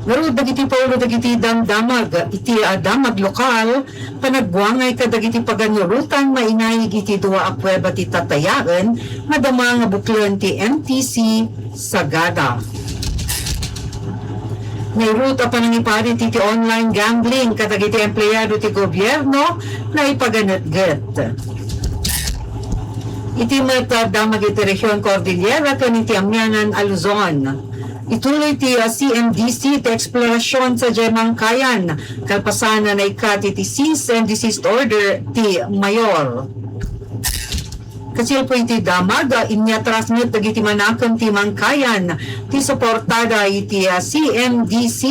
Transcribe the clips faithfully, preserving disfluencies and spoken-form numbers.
Ngarud dagiti paulo dagiti damdamag iti, ah, damag lokal, panagbuangay kadagiti paganurotan mainaig iti dua a kuweba ti tatayaen, madama nga buklen ti M T C Sagada. Nairut a panangiparit iti online gambling kadagiti empleyado ti gobierno naipaganetget. Iti met a damag iti Region Cordillera ken iti Amianan a Luzon. Ituloy ti, ah, C M D C ti eksplorasion sadiay Mangkayan, kalpasan a naikkat iti cease and desist order ti mayor. Kasilpo iti damag, ah, inyatras met dagiti manakem ti Mangkayan ti suportada iti, ah, C M D C.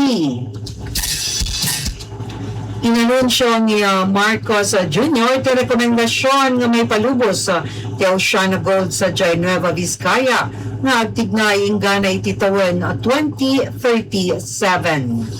Inanunsio ni, ah, Marcos, ah, Junior ti rekomendasion nga maipalubos, ah, ti Oceana Gold sadiay Nueva Vizcaya nga agtignay inggana iti tawen, ah, twenty thirty-seven.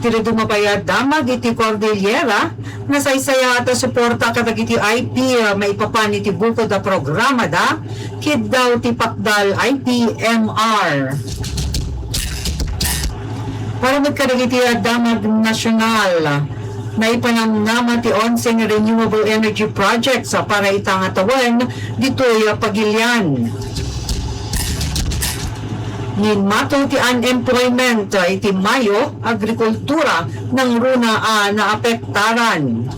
Ti dadduma pay a damag iti Cordillera, nasaysayaat a suporta kadagiti I P, ah, maipapan iti bukod a programada, kiddaw ti Pakdal I P M R. Para met kadagiti, ah, damag nasional, naipanamnama ti onse nga renewable energy projects, ah, para ita nga tawen ditoy, ah, Pagilian. Ngimmato ti unemployment, ah, iti Mayo, agrikultura nangruna a naapektaran.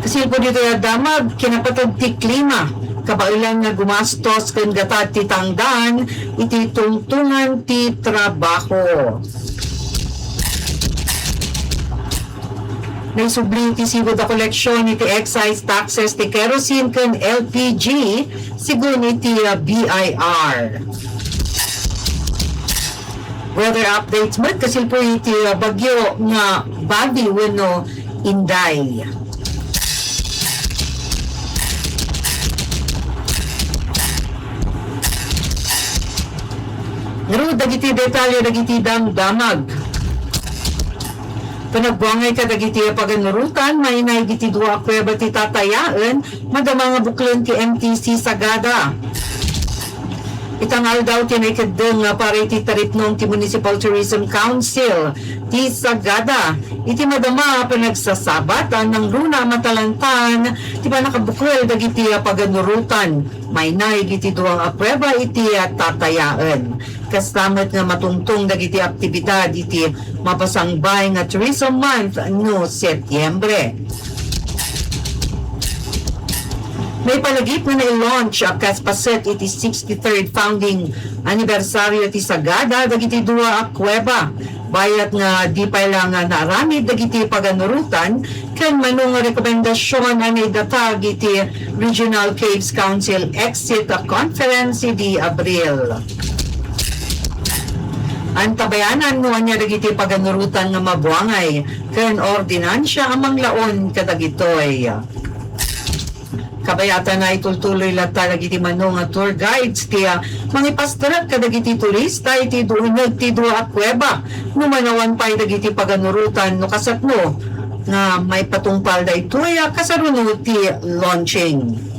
Kasilpo ditoy a damag, kinapateg ti klima, kabaelan nga gumastos ken gatad ti tangdan iti tungtungan ti trabaho. Naisubli ti sigud a koleksion iti excise taxes ti kerosene ken L P G, sigun iti, uh, B I R. Weather updates met kasilpo iti, uh, bagyo nga Bavi wenno Inday. Ngarud dagiti detalye dagiti damdamag. Panagbuangay kadagiti paganurotan, mainaig iti dua a kuweba ti tatayaen, madama nga buklen ti M T C Sagada. Ita nga aldaw ti naikeddeng para iti taripnong ti Municipal Tourism Council ti Sagada. Iti madama a panagsasabat, a nangruna a matalantan ti pannakabukel dagiti paganurotan, mainaig iti dua a prueba iti tatayaen. Kasta met nga matungtong dagiti aktibidad iti mapasangbay nga Tourism Month no Setyembre. Naipalagip nga nai-launch a kas paset iti sixty-third founding anniversaryo ti Sagada dagiti dua a kuweba. Bayat nga di pay la nga naaramid dagiti paganurotan ken mano nga rekomendasion a naidatag iti Regional Caves Council Exit Conference idi Abril. Antabayanan no ania dagiti paganurotan nga mabuangay ken ordinansia a manglaon kadagitoy. Kabayatan a itultuloy latta dagiti mano nga tour guides ti, ah, mangipastrek kadagiti turista iti duuneg ti dua a kuweba no manawan pay dagiti paganurotan no kasatno nga maipatungpal daytoy a kasaruno ti launching.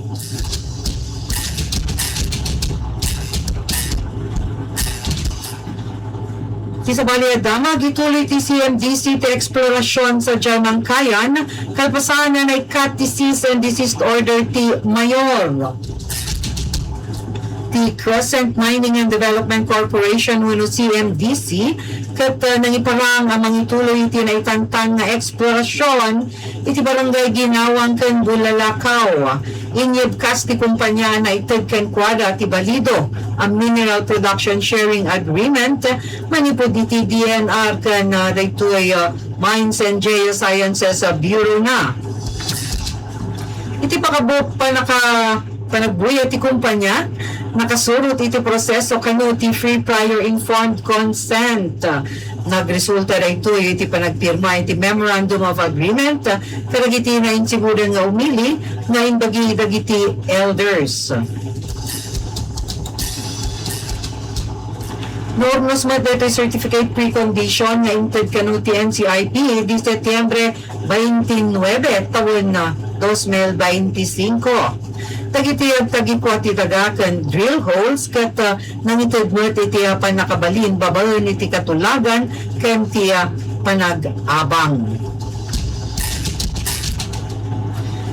Ti sabali a damag, ituloy ti C M D C ti eksplorasion sadiay Mangkayan, kalpasan a naikkat ti cease and desist order ti mayor. Ti Crescent Mining and Development Corporation wenno C M D C ket, uh, nangiparang a mangituloy iti naitantan nga eksplorasion iti Barangay Ginawang ken Bulalakaw. Inyebkas ti kumpanya a naited kenkuada ti balido a Mineral Production Sharing Agreement manipud iti D N R ken, ah, daytoy, ah, Mines and Geosciences, ah, Bureau na. Iti pakabuk-, panaka-, panagbuya ti kumpanya, nakasurot iti proseso kano ti free prior informed consent. Nagresulta daytoy iti panagpirma iti Memorandum of Agreement kadagiti nainsibudan nga umili nga imbagi dagiti elders. Naurnos met daytoy certificate precondition nga inted kano ti N C I P idi Setyembre twenty-nine tawen na dos mil beintisinko. Dagiti agtagikua ti daga ken drill holes ket, ah, nangited met iti, ah, pannakabalin babaen iti katulagan ken ti, ah, panag-abang.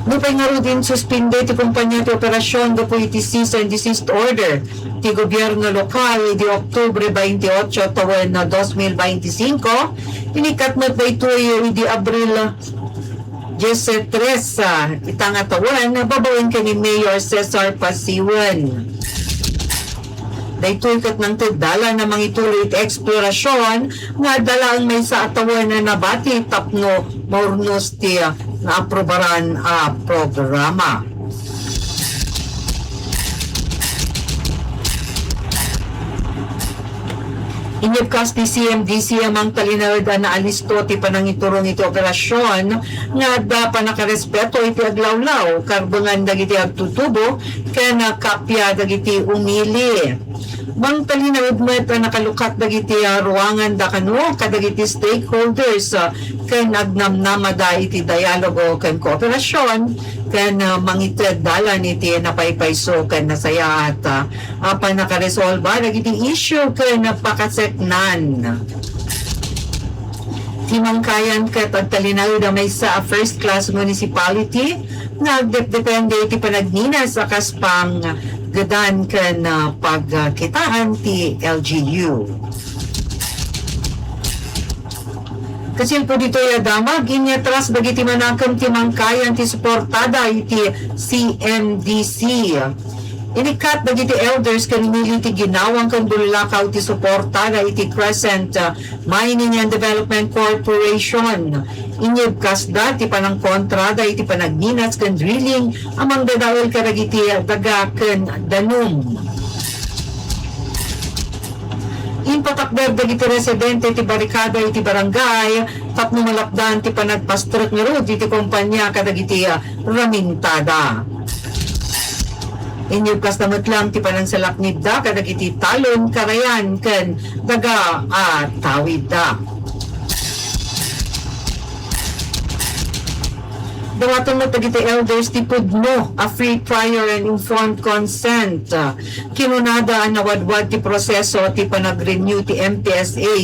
Nupay ngarud, insuspinde ti kompania ti operasyon gapu iti cease and desist order ti gobierno lokal idi Oktubre twenty-eight tawen dos mil veinticinco, inikkat met daytoy idi Abril dies tres, ah, ita nga tawen, babaen ken ni Mayor Cesar Pasiwan. Daytoy ket nangted dalan a mangituloy iti eksplorasyon nga adda laeng maysa a tawen a nabati tapno maurnos ti naaprubaran a programa. Inyebkas ti C M D C a mangtalinaed a naalisto ti panangiturong iti operasyon nga adda pannakarespeto iti aglawlaw, karbengan dagiti agtutubo ken, ah, kappia dagiti umili. Mangtalinaed met a nakalukat dagiti, ah, ruangan da kano kadagiti stakeholders, ah, ken agnamnamada iti dialogo ken kooperasyon ken, ah, mangited dalan iti napaypayso ken nasayaat, ah, a pannakaresolba dagiti issue ken pakaseknan. Ti Mangkayan ket agtalinaed a maysa a first-class municipality nga agdepdepende iti panagninas a kas panggedan ken, ah, pagkitaan ti L G U. Kasilpo ditoy a damag, inyatras dagiti manakem ti Mangkayan ti suportada iti C M D C. Inikkat dagiti elders ken umili ti ginawang ken bullakaw ti suportada iti Crescent, uh, Mining and Development Corporation. Inyebkasda ti panangkontrada iti panagninas ken drilling a mangdadael kadagiti daga ken danum. Impatakder dagiti residente ti barikada iti barangay tapno malapdan ti panagpastrek ngarud iti kompania kadagiti, ah, ramintada. Inyebkasda met lang ti panangsalaknibda kadagiti talon, karayan, ken daga a tawidda. Dawaten met dagiti elders ti pudno a free, prior, and informed consent. Kinunada a nawadwad ti proseso ti panag-renew ti M P S A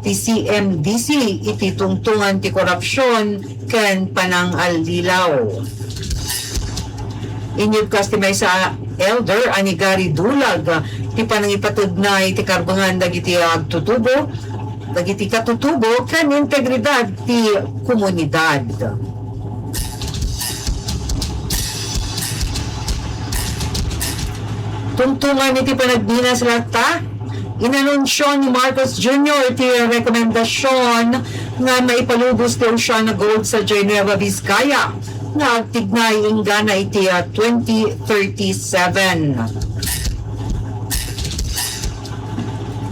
ti C M D C iti tungtungan ti korupsyon ken panangallilaw. Inyebkas ti maysa a elder a ni Gary Dulag ti panangipategna iti karbengan dagiti agtutubo, dagiti katutubo, ken integridad ti komunidad. Tungtungan iti panagninas latta, inanunsio ni Marcos Junior ti rekomendasyon nga maipalubos ti Oceana Gold sadiay Nueva Vizcaya nga agtignay inggana iti, ah, twenty thirty-seven.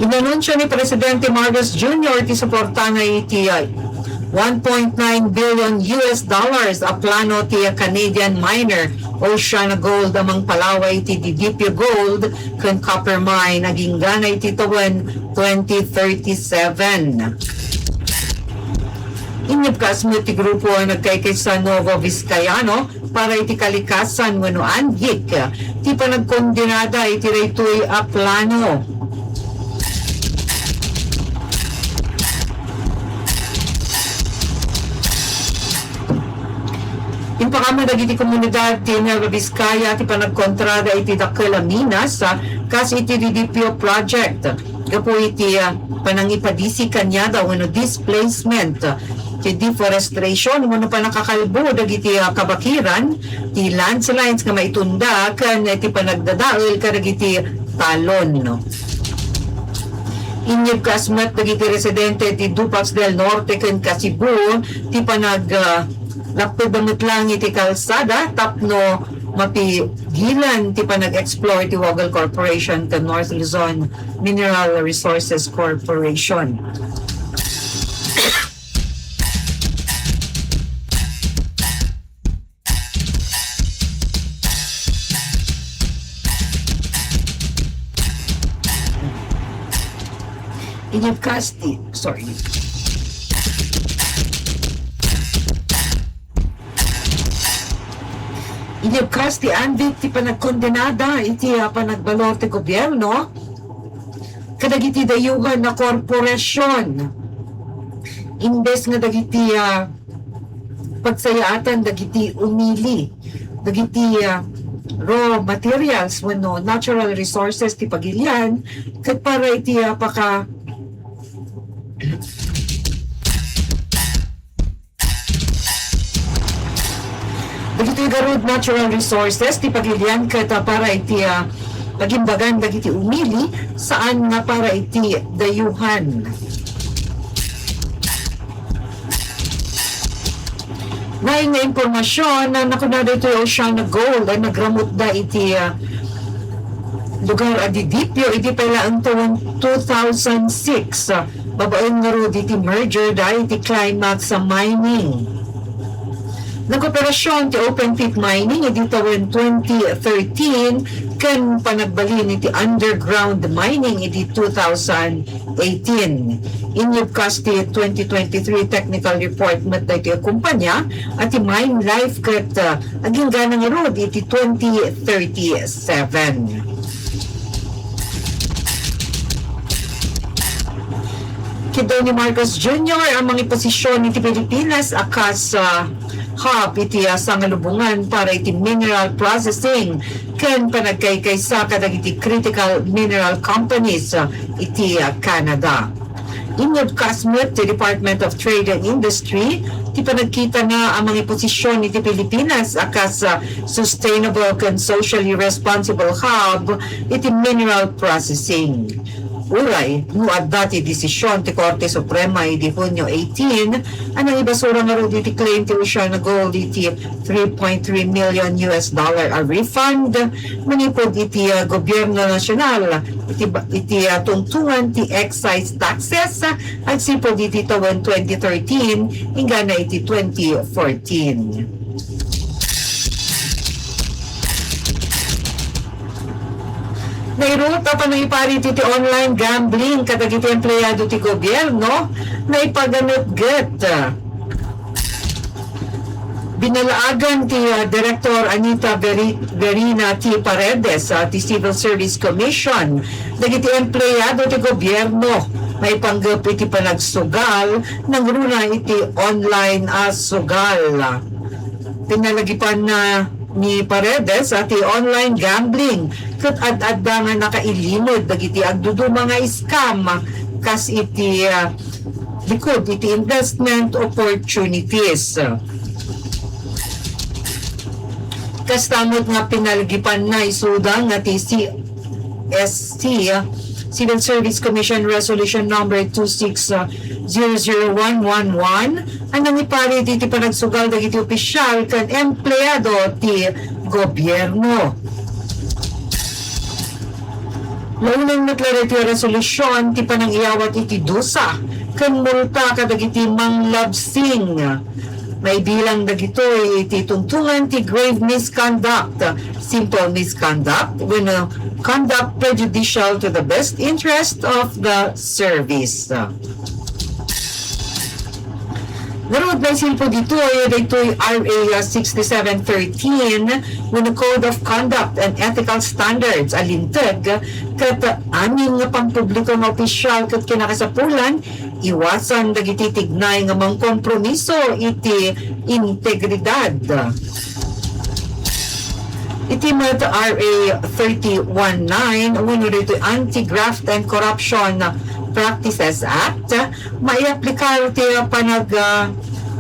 Inanunsio ni Presidente Marcos Junior ti suportana iti, ah, one point nine billion U S dollars a plano ti Canadian miner Oceana Gold a mangpalaway iti Didipio Gold ken Copper Mine agingga iti tawen twenty thirty-seven. Inyebkas met ti grupo a nagkaikaisa Nuevo Vizcayano para iti Kalikasan wenno ANVIC ti panagkondenada iti daytoy a plano. Impakaammo dagiti komunidad ti Nueva Vizcaya ti panagkontrada iti dakkel a minas, ah, kas iti Didipio Project. Gapu iti, ah, panangipadisi kaniada wenno displacement, ah, ti deforestation wenno pannakakalbo dagiti, ah, kabakiran, ti landslides nga maitunda ken ti panagdadael kadagiti talon. Inyebkas met dagiti residente ti Dupax del Norte ken Kasibu ti panag, ah, lapedda met lang iti kalsada tapno mapigilan ti panag-explore ti Wagol Corporation ken North Luzon Mineral Resources Corporation. Inyebkas ti, sorry. Inyubkas ti andik ti panagkondenada iti, ah, panagbalor ti gobierno kadagiti dayuhan a korporasion. Imbes nga dagiti, ah, pagsayaatan dagiti umili, dagiti, ah, raw materials wenno natural resources ti pagilian, ket para iti, ah, paka-, Dagitoy garud natural resources ti pagilian ket, ah, para iti, ah, pagimbagan dagiti umili, saan nga para iti dayuhan. Laeng nga impormasion, ah, nakunada itoy Oceana Gold, ah, nagramutda iti, ah, lugar a didipyo idi pay laeng tawen two thousand six, ah, babaen ngarud iti merger da iti Climax, ah, Mining. Nagoperasion ti open pit mining idi tawen twenty thirteen ken panagbalin iti underground mining idi two thousand eighteen. Inyubkas ti twenty twenty-three technical report met daytoy a kumpanya a ti mine life ket, ah, aginggana ngarud iti twenty thirty-seven. Kiddaw ni Marcos Junior ang mangiposisyon iti Pilipinas a kas, ah, hub iti, ah, sangalubongan para iti mineral processing ken panagkaykaysa kadagiti critical mineral companies, ah, iti, ah, Canada. Inyubkas met ti Department of Trade and Industry ti panagkitana a mangiposisyon iti Pilipinas a kas, ah, sustainable ken socially responsible hub iti mineral processing. Uray no adda ti desisyon ti Korte Suprema idi Hunyo eighteen a nangibasura ngarud iti claim ti Oceana Gold iti three point three million U S dollar a refund manipud iti, ah, gobyerno nasional iti ba-, iti, ah, tungtungan ti excise taxes, ah, agsipud iti tawen twenty thirteen inggana iti twenty fourteen. Nairut a panangiparit iti online gambling kadagiti empleyado ti gobyerno, naipaganetget. Binalaagan ti, ah, Director Anita Veri-, Verina T. Paredes, ah, ti Civil Service Commission dagiti empleyado ti gobyerno maipanggep iti panagsugal nangruna iti online a sugal. Pinalagipan na ni Paredes a ti online gambling ket ad-adda nga nakailimed dagiti agduduma nga scam kas iti, ah, likud iti investment opportunities. Kasta met nga pinalagipan na isuda nga ti C S C, Civil Service Commission Resolution Number two six zero zero one one one, a nangiparit iti panagsugal dagiti opisyal ken empleyado ti gobyerno. Launang met la daytoy a resolution ti panangiyawat iti dusa ken multa kadagiti manglabsing. Maibilang dagitoy iti tungtungan ti grave misconduct, simple misconduct, wenno conduct prejudicial to the best interest of the service. Ngarud, maisilpo ditoy daytoy R A sixty-seven thirteen wenno Code of Conduct and Ethical Standards a linteg ket amin nga pampubliko nga opisyal ket kinakasapulan iwasan dagiti tignay nga mangkompromiso iti integridad. Iti met R A thirty one nine wenno daytoy Anti-Graft and Corruption Practices Act, maiaplikar ti panag-, ah,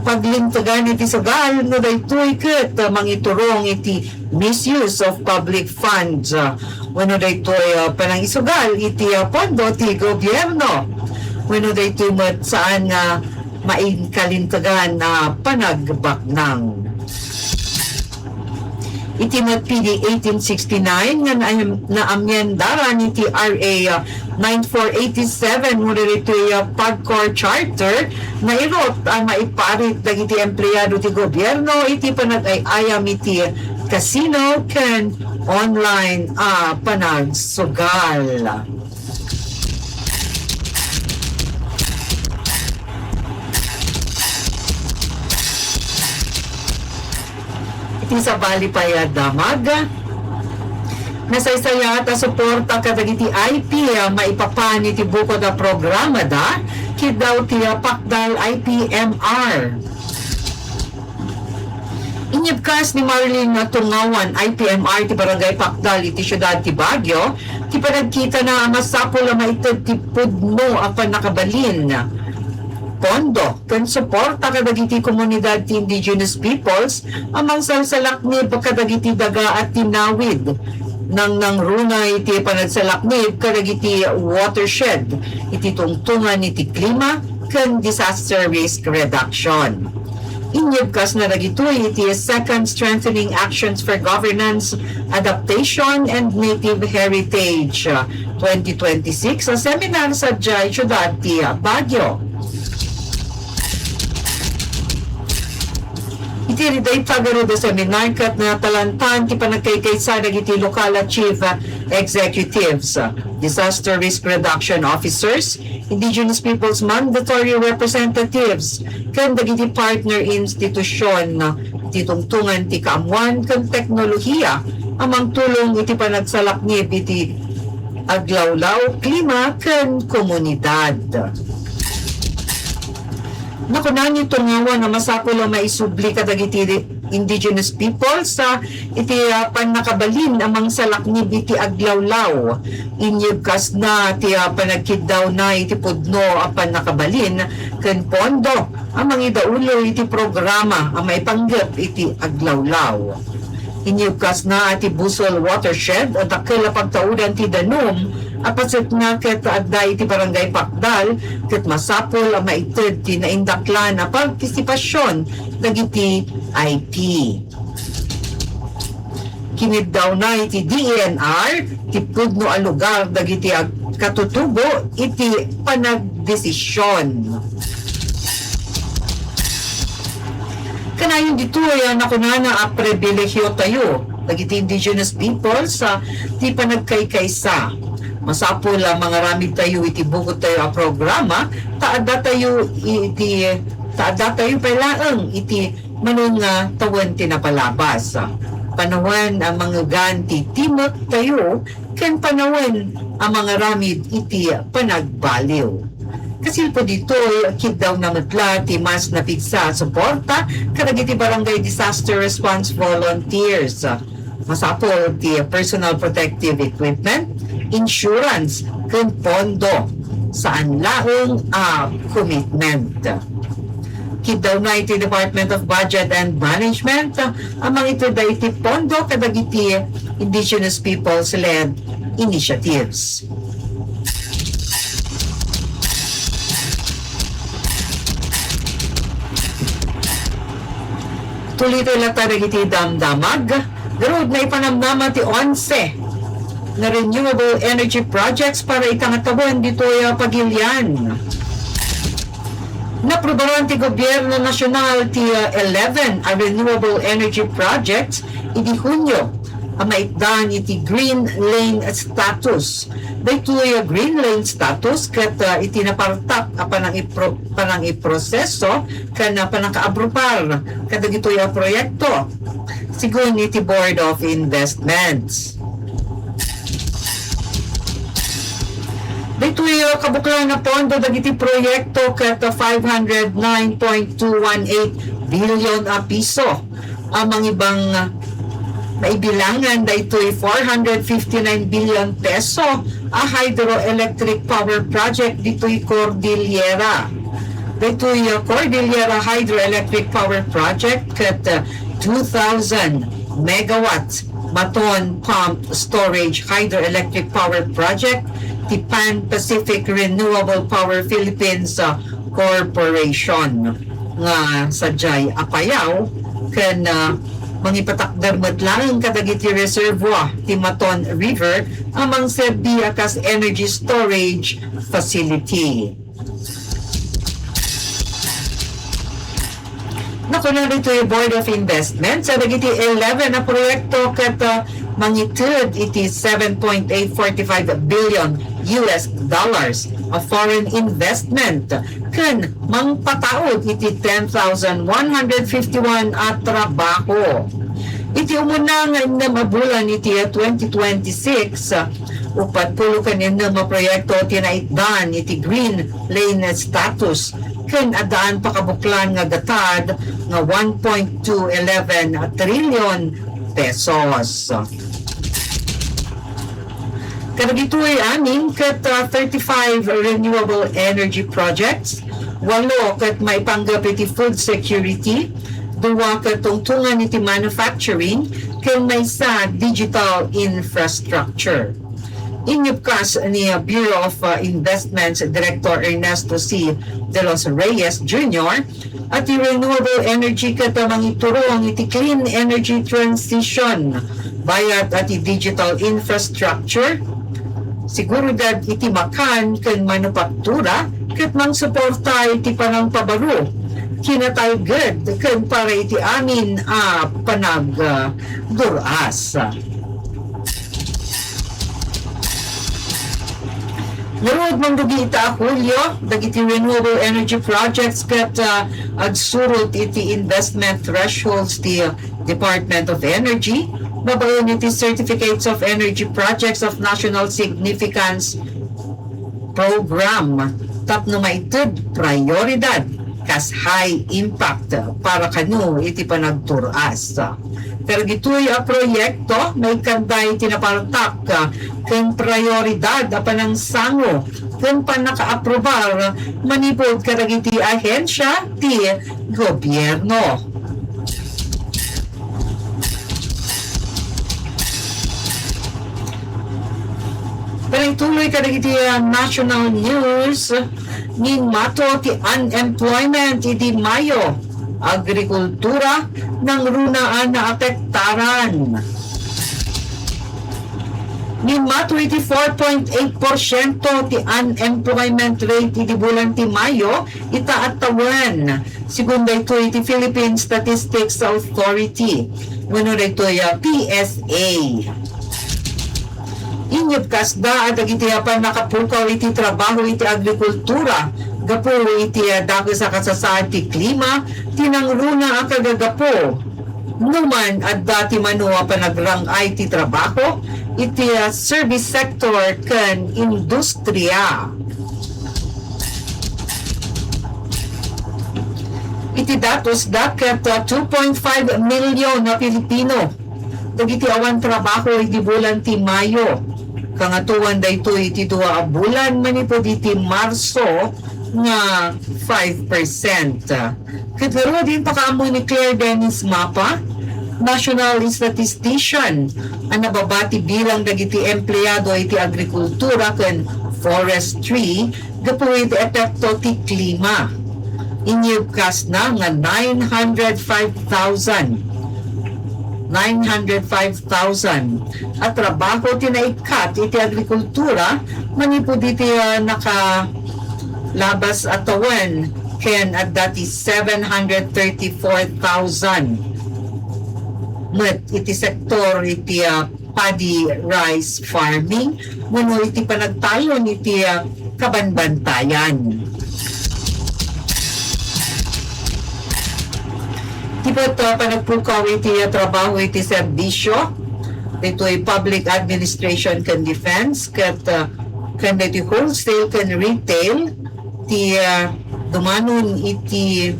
paglintegan iti sugal no daytoy ket mangiturong iti misuse of public funds, ah, wenno daytoy, ah, panangisugal iti, ah, pondo ti gobyerno, wenno daytoy met saan nga mainkalintegan a panagbaknang. Iti met P D eighteen sixty-nine nga naam-, naamyendaran iti R A nine four eight seven wenno daytoy, ah, PAGCOR Charter, nairut a maiparit dagiti empleyado ti gobyerno iti panagay-ayam iti casino ken online a panagsugal. Sabali pay a damag. Nasaysayaat a suporta kadagiti I P a maipapan iti bukod a programada, kiddaw ti Pakdal I P M R. Inyebkas ni Marlene Tungawan, I P M R ti Barangay Pakdal iti siudad ti Baguio, ti panagkitana a masapul a maited ti pudno a pannakabalin, pondo, ken suporta kadagiti komunidad ti indigenous peoples a mangsalsalaknib kadagiti daga a tinawid. Nangnangruna iti panagsalaknib kadagiti watershed iti tungtungan iti klima ken disaster risk reduction. Inyebkasna dagitoy iti Second Strengthening Actions for Governance, Adaptation, and Native Heritage, uh, twenty twenty-six a seminar sadiay siudad ti Baguio. Iti dayta garud a seminar ket natalantan ti panagkaykaysa dagiti lokal a chief executives, disaster risk reduction officers, indigenous peoples mandatory representatives, ken dagiti partner institution ti tungtungan ti kaammuan ken teknolohiya a mangtulong iti panagsalaknib iti aglawlaw, klima, ken komunidad. Nakuna ni Tungawan a masapul a maisubli kadagiti indigenous peoples, ah, iti, ah, pannakabalin a mangsalaknib iti aglawlaw. Inyebkasna ti, ah, panagkiddawna iti pudno a pannakabalin ken pondo a mangidaulo iti programa a maipanggep iti aglawlaw. Inyebkasna a ti Busol Watershed a dakkel a pagtaudan ti danum a pasetna ket adda iti Barangay Pakdal ket masapul a maited ti naindaklan a partisipasion dagiti I P. Kiniddawna iti D E N R ti pudno a lugar dagiti agkatutubo iti panagdesision. Kanayon ditoy a nakunana a pribilehiyo tayo dagiti indigenous peoples, ah, ti panagkaykaysa. Masapul a mangaramid tayo iti bukod tayo a programa, ta adda tayo iti, ta adda tayo pay laeng iti manon nga tawen ti napalabas. Panawen a mangegan ti timek tayo ken panawen a mangaramid iti panagbaliw. Kasilpo ditoy, kiddawna met la ti mas napigsa a suporta kadagiti Barangay Disaster Response Volunteers. Masapul ti personal protective equipment, insurance, ken pondo. Saan laeng a commitment. Kiddawna iti Department of Budget and Management a mangitedda iti pondo kadagiti indigenous peoples-led initiatives. Tulitay latta dagiti damdamag. Garud, naipanamnama ti onse nga renewable energy projects para ita nga tawen ditoy a pagilian. Naaprubaran ti Gobyerno Nasional ti, ah, eleven a renewable energy projects idi Hunio a maitdan iti Green Lane status. Daytoy, ah, Green Lane status ket, ah, iti napartak a panangipro-, panangiproseso ken, ah, panangkaaprubar kadagitoy a proyekto, sigun iti Board of Investments. Daytoy, ah, kabuklan a pondo dagiti proyekto ket, ah, five hundred nine point two one eight billion a piso a mangibang, ah, maibilangan daytoy four hundred fifty-nine billion peso a hydroelectric power project ditoy Cordillera. Daytoy, ah, Cordillera Hydroelectric Power Project ket, ah, two thousand megawatt Maton Pumped Storage Hydroelectric Power Project ti Pan Pacific Renewable Power Philippines, ah, Corporation nga sadiay apayaw ken, ah, mangipatakder met laeng kadagiti reservoir ti Maton River a mangserbi a kas energy storage facility. Nakuna ditoy Board of Investments a dagiti eleven a proyekto ket, ah, mangited iti seven point eight four five billion U S dollars a foreign investment ken mangpataud iti ten thousand one hundred fifty-one a trabaho. Iti umuna nga innem a bulan iti twenty twenty-six, uppat pulo ken innem a proyekto ti naitdan iti green lane status ken addaan pakabuklan nga gatad nga one point two eleven trillion pesos. Kadagitoy amin ket, ah, thirty-five renewable energy projects, walo ket maipanggep iti food security, dua ket tungtongan iti manufacturing, ken maysa digital infrastructure. Inyupkas ni Bureau of, ah, Investments Director Ernesto C. De los Reyes Junior, a ti renewable energy ket mangiturong iti clean energy transition, bayat a ti digital infrastructure, seguridad iti makan ken manupaktura, ket mangsuporta iti panangpabaro, kinatalged ken para iti amin a panagdur-as. Ngarud, mangrugi ita a Hulio, dagiti renewable energy projects ket, ah, agsurot iti investment thresholds ti Department of Energy, babaen iti Certificates of Energy Projects of National Significance Program tapno maited prioridad kas high impact para kano iti panagtur-as. Kadagitoy a proyekto, maikkanday ti napartak ken prioridad a panangsango ken pannakaaprobar manipud kadagiti ahensya ti gobierno. Panagtuloy kadagiti, ah, national news, ninmato ti unemployment idi Mayo. Agrikultura, nangruna a naapektaran. Ninmato iti four point eight porsyento ti unemployment rate idi bulan ti Mayo, ita a tawen. Segun daytoy iti Philippine Statistics Authority wenno daytoy, ah, P S A. Inyupkasda a dagiti a pannakapukaw iti trabaho iti agrikultura gapu iti, ah, dakes a kasasaad ti klima ti nangruna a kagagapu. Numan adda ti mano a panagrang-ay ti trabaho iti, ah, service sector ken industria. Iti datos da ket, ah, two point five million a Pilipino dagiti awan trabaho idi bulan ti Mayo. Kangatoan daytoy iti dua a bulan manipud iti Marso nga five percent. Ket ngarud, impakaammo ni Claire Dennis Mapa, national statistician, a nababa ti bilang dagiti empleado iti agrikultura ken forestry gapu iti epekto ti klima. Inyubkasna nga nine hundred five thousand, nine hundred five thousand a trabaho ti naikkat iti agrikultura manipud iti, ah, nakalabas a tawen, ken adda ti seven hundred thirty-four thousand met iti sektor iti, ah, paddy rice farming wenno iti panagtayon iti, ah, kabanbantayan. Ti met, ah, panagpukaw iti, ah, trabaho iti serbisyo, ditoy public administration ken defense, ket, ah, ken ditoy wholesale ken retail, ti, ah, dumanon iti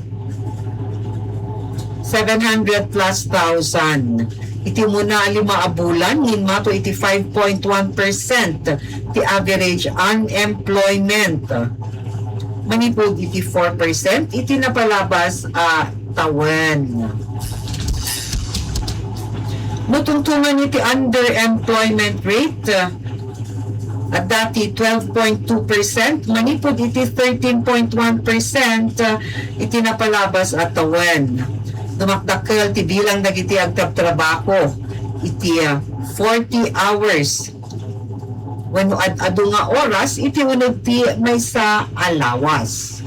seven hundred plus thousand. Iti umuna a lima a bulan, ninmato iti five point one percent ti average unemployment. Manipud iti four percent iti napalabas a tawen. No tungtongan iti underemployment rate, adda ti twelve point two percent manipud iti thirteen point one percent iti napalabas a tawen. Dumakdakkel ti bilang dagiti agtabtrabaho iti, ah, forty hours wenno ad-adu nga oras iti uneg ti maysa a lawas.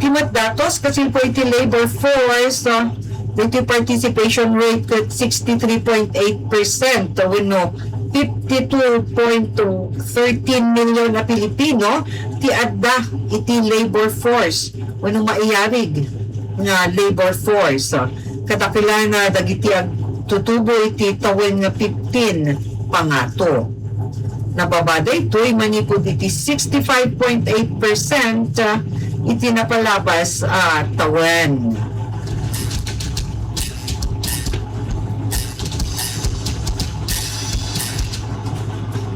Ti met datos, kasilpo iti labor force, ah, ditoy participation rate ket sixty-three point eight percent wenno fifty-two point thirteen million a Pilipino ti adda iti labor force wenno maiyarig nga labor force. Kadakelan na dagiti agtutubo iti tawen nga fifteen pangato. Nababa daytoy manipud iti sixty-five point eight percent iti napalabas a tawen.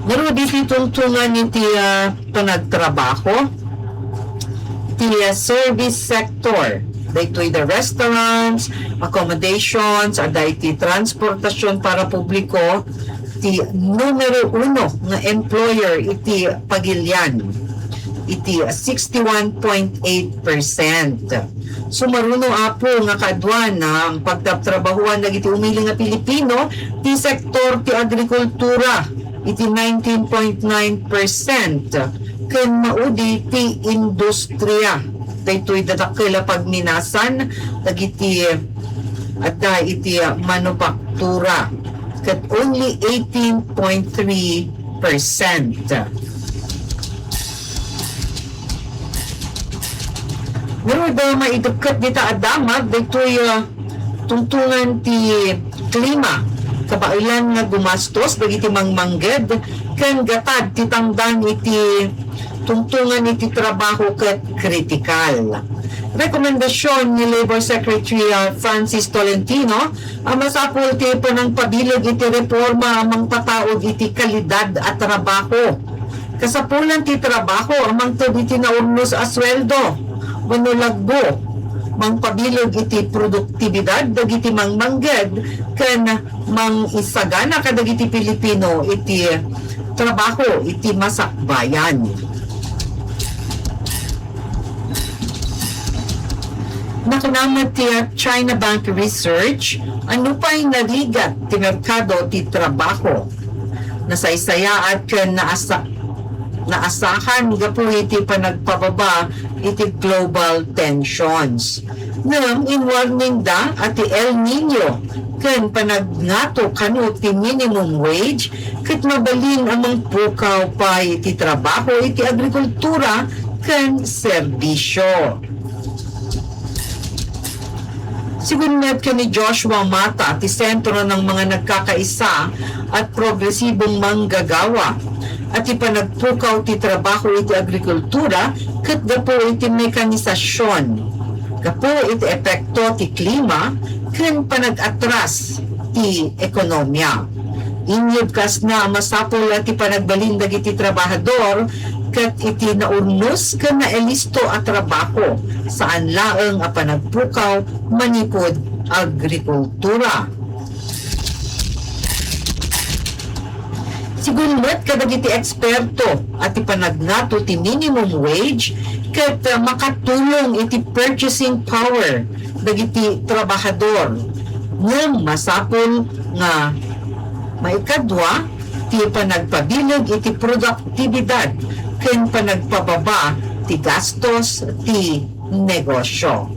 Ngarud iti tungtungan iti, ah, panagtrabaho, ti, ah, service sector, daytoy the restaurants, accommodations, adda iti transportasyon para publiko, ti numero uno nga employer iti pagilian, iti sixty-one point eight percent. Sumaruno, Apo, nga kaduana ang pagtatrabahuan dagiti umili nga Pilipino ti sektor ti agrikultura iti nineteen point nine percent ken maudi ti industriya. Daytoy dadakkel a pagminasan dagiti adda iti manupaktura ket only eighteen point three percent. Ngarud, ah, maidukket dita a damag daytoy, ah, tungtungan ti klima. Kabaelan nga gumastos dagiti mangmangged ken gatad ti tangdan iti tungtungan iti trabaho ket kritikal. Rekomendasion ni Labor Secretary, ah, Francis Tolentino a masapul ti panangpabileg iti reforma a mangpataud iti kalidad a trabaho. Kasapulan ti trabaho a mangted iti naurnos a sueldo wenno lagbo, mangpabileg iti produktibidad dagiti mangmangged ken mangisagana kadagiti Pilipino iti trabaho iti masakbayan. Nakuna met ti China Bank Research, a nupay narigat ti merkado ti trabaho, nasaysayaat ken naasa-, naasahan gapu iti panagpababa iti global tensions. Ngem inwarningda a ti El Niño ken panagngato kano ti minimum wage ket mabalin a mangpukaw pay ti trabaho iti agrikultura ken serbisyo. Sigun met ken ni Joshua Mata ti Sentro ng mga Nagkakaisa at Progresibong Manggagawa, a ti panagpukaw ti trabaho iti agrikultura ket gapu iti mekanisasyon, gapu iti epekto ti klima ken panag-atras ti ekonomia. Inyeb kasna a masapul a ti panagbalin dagiti trabahador ket iti naurnos ken nailisto a trabaho, saan laeng a panagpukaw manipud agrikultura. Sigun met kadagiti eksperto a ti panagngato ti minimum wage ket, ah, makatulong iti purchasing power dagiti trabahador, ngem masapul nga maikadua ti panagpabileg iti produktibidad ken panagpababa ti gastos ti negosyo.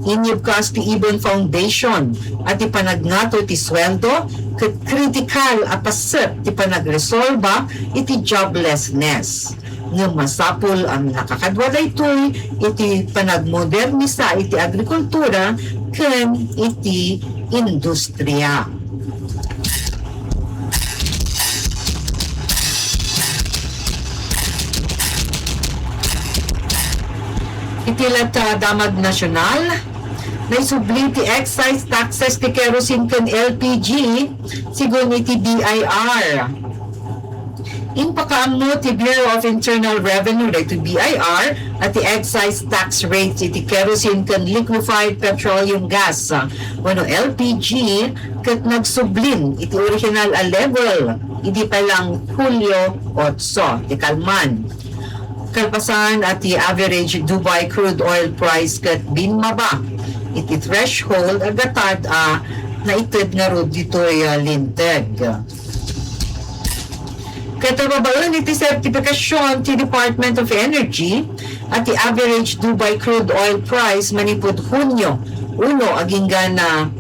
Inyeb kas ti Ibon Foundation a ti panagngato ti sueldo ket kritikal a paset ti panagresolba iti joblessness. Ngem masapul a nakakadua daytoy iti panagmodernisa iti agrikultura ken iti industriya. Iti latta damag nasyonal, naisubli ti excise taxes ti kerosene ken L P G, sigun iti B I R. Impakaammo ti Bureau of Internal Revenue daytoy B I R a ti excise tax rate iti kerosene ken liquefied petroleum gas, ah, wenno L P G, ket nagsublin iti original a level idi pa lang Hulyo otso ti kalman. Kalpasan a ti average Dubai crude oil price ket bimmaba iti threshold a gatad a naited ngarud ditoy, ah, linteg. Ket babaen iti sertifikasyon ti Department of Energy a ti average Dubai crude oil price manipud Hunyo uno agingga na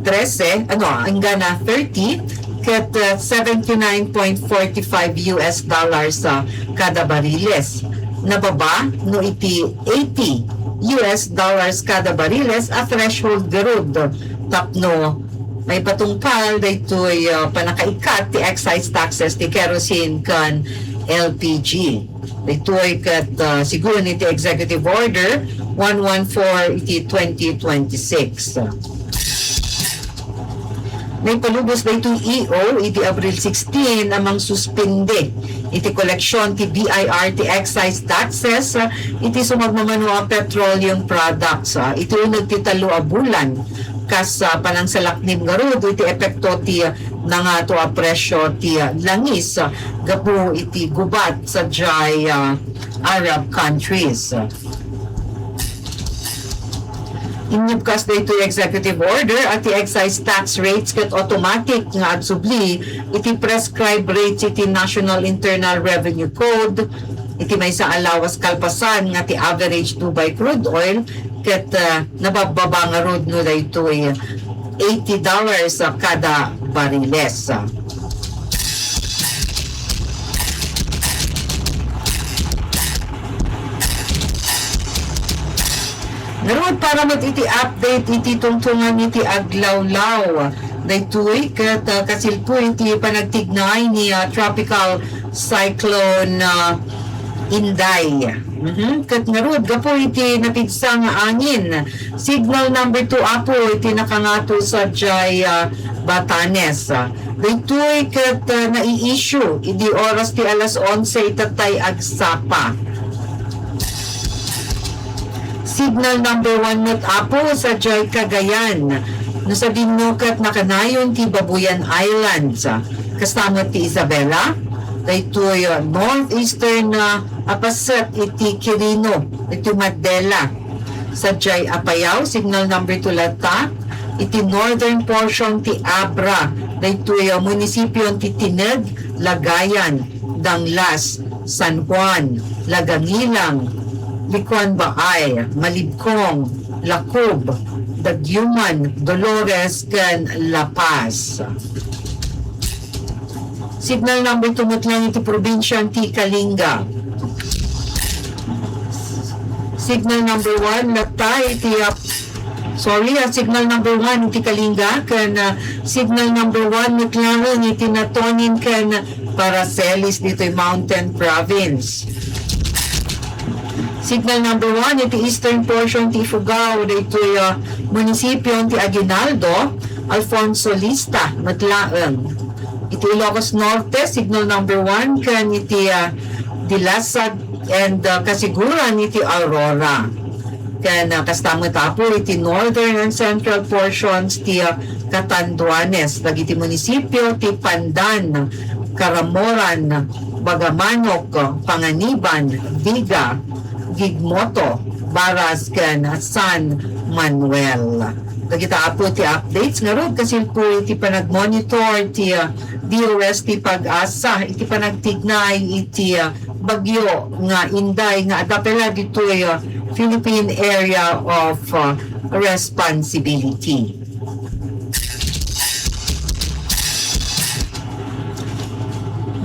trese, ano, agingga na thirty, ket, uh, seventy-nine point forty-five U S dollars, uh, kada bariles. Nababa no iti eighty U S dollars kada bariles a threshold garud tapno maipatungpal daytoy, ah, pannakaikkat ti excise taxes ti kerosene ken L P G. Daytoy ket, ah, sigun iti Executive Order one one four iti twenty twenty-six. Naipalubos daytoy E O iti Abril sixteen a mangsuspende iti koleksion ti B I R ti excise taxes, ah, iti sumagmamano a petroleum products, ah, iti uneg ti tallo a bulan. Kas, ah, panangsalaknib ngarud iti epekto ti nangato a presio ti, ah, langis, ah, gapu iti gubat sadiay, ah, Arab countries. Inibkas daytoy executive order a ti excise tax rates ket automatic nga agsubli iti prescribed rates iti National Internal Revenue Code, iti maysa a lawas kalpasan nga ti average Dubai crude oil ket, ah, nababbaba ngarud no daytoy eighty dollars kada bariles. Ngarud, para met iti update iti tungtungan iti aglawlaw, daytoy ket, ah, kasilpo iti panagtignay ni, ah, Tropical Cyclone, ah, Inday. Mhm. Ket ngarud, gapu iti napigsa nga angin, signal number two, Apo, iti nakangato sadiay, ah, Batanes. Daytoy ket, ah, nai-issue idi oras ti alas onse itattay agsapa. Signal number one met, Apo, sadiay Cagayan. No sadino ket nakanayon ti Babuyan Islands. Kasta met ti Isabela. Daytoy, ah, northeastern, ah, a paset iti Quirino, iti Mandela. Sadiay Apayao, signal number two latta. Iti northern portion ti Abra, daytoy, ah, munisipio ti Tineg, Lagayan, Danglas, San Juan, Lagangilang, Licuan Baay, Malibcong, Lacob, Daguman, Dolores, ken La Paz. Signal number two met lang iti probinsian ti Kalinga. Signal number one latta iti, ah, sorry, ah, signal number one iti Kalinga, ken, ah, signal number one met laeng iti Natonin ken Paracelis ditoy Mountain Province. Signal number one iti eastern portion ti Ifugao, daytoy, ah, munisipio ti Aguinaldo, Alfonso Lista, met laeng. Iti Ilocos Norte, signal number one, ken iti, ah, Dilasag and, ah, Casiguran iti Aurora. Ken, ah, kasta met, Apo, iti northern and central portions ti, ah, Catanduanes, dagiti munisipio ti Pandan, Caramoran, Bagamanok, Panganiban, Viga, Gigmoto, Baras, ken San Manuel. Dagita, Apo, ti updates ngarud, kasilpo iti panagmonitor ti, ah, D O S ti PAGASA iti panagtignay iti, ah, bagyo nga Inday nga adda pay la ditoy, ah, Philippine Area of, ah, Responsibility.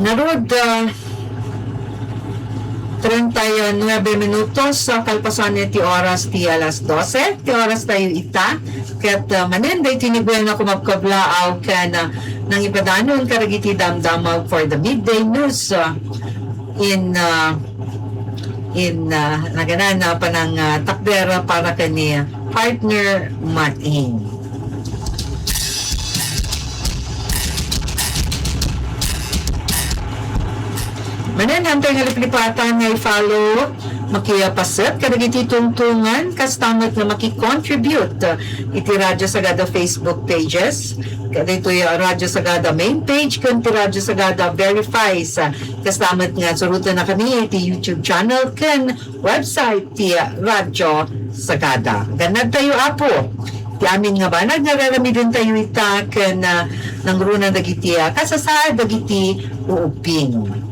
Ngarud, ah, treinta y nueve minutos, ah, kalpasan ti oras ti alas doce, ti oras tayo ita. Ket, ah, manen daytoy ni Buena kumabkablaaw ken, ah, nangipadanon kadagiti damdamag for the midday news, ah, in, ah, in, ah, naganan, ah, panang, ah, takder para ken ni partner Maing. Manen, hantay nga liplipatan nga i-follow, makipaset kadagiti tungtungan, kasta met nga maki-contribute iti Radyo Sagada Facebook pages, kadaytoy Radyo Sagada main page, ken ti Radyo Sagada Verifies. Kasta met nga surotennakami iti YouTube channel ken website ti Radyo Sagada. Gannad tayo, Apo, ti amin nga banag nga garamiden tayo ita ken, ah, nangruna dagiti, ah, kasasaad dagiti uubing.